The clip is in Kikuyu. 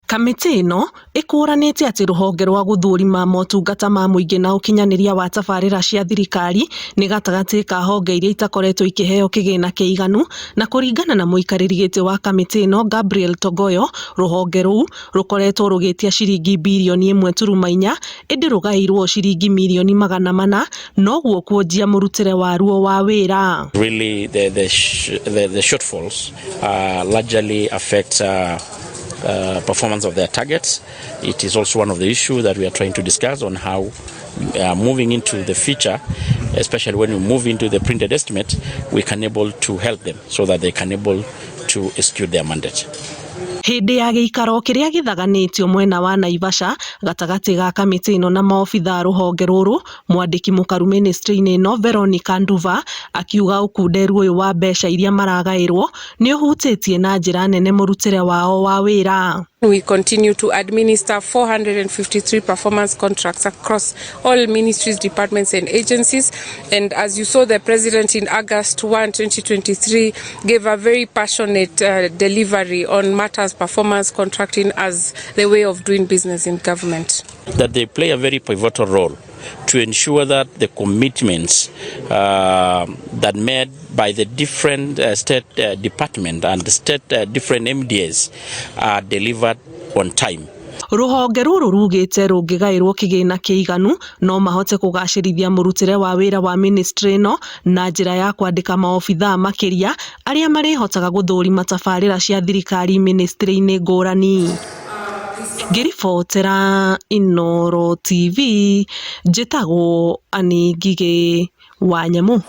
Kamĩtĩ ĩno ĩkũranĩte atĩ rũhonge rwa gũthũrima motungata ma mũingĩ na ũkinyanĩria wa tabarĩra cia thirikari nĩ gatagatĩ ka honge iria itakoretwo ikĩheo kĩgĩna kĩiganu na kũringana na mũikarĩri gĩtĩ wa kamĩtĩ ĩno Gabriel Togoyo, rũhonge rũu rũkoretwo rũgĩtia ciringi birioni 1.4 ĩndĩ rũgaĩirwo ciringi mirioni 400 noguo kuonjia mũrutĩre waruo wa wĩra. Really, the shortfalls largely affect performance of their targets. It is also one of the issues that we are trying to discuss on how moving into the future, especially when we move into the printed estimate, we can able to help them so that they can able to execute their mandate. Hĩndĩ ya gĩikaro kĩrĩa gĩthaganĩtio mwena wa Naivasha gatagatĩ ga kamĩtĩ ĩno na maobitha a rũhonge rũrũ, mwandĩki mũkaru ministry-inĩ ĩno Veronica Nduva akiuga ũkunderu ũyũ wa mbeca iria maragaĩrwo nĩ ũhutĩtie na njĩra nene mũrutĩre wao wa wĩra. We continue to administer 453 performance contracts across all ministries, departments, and agencies. And as you saw, the President in August 1, 2023 gave a very passionate delivery on matters performance contracting as the way of doing business in government. That they play a very pivotal role to ensure that the commitments that made by the different state department and the state different MDAs are delivered on time. Rũhonge rũrũ rugĩte rũngĩgaĩrwo kĩgĩna kĩiganu no mahote kũgacĩrithia mũrutĩre wa wĩra wa ministry ĩno na njĩra ya kwandĩka maobithaa makĩria arĩa marĩhotaga gũthũrima tabarĩra cia thirikari ministry-inĩ ngũrani. Ngĩribotera Inooro TV, njĩtagwo Annie Ngigĩ wa Nyamũ.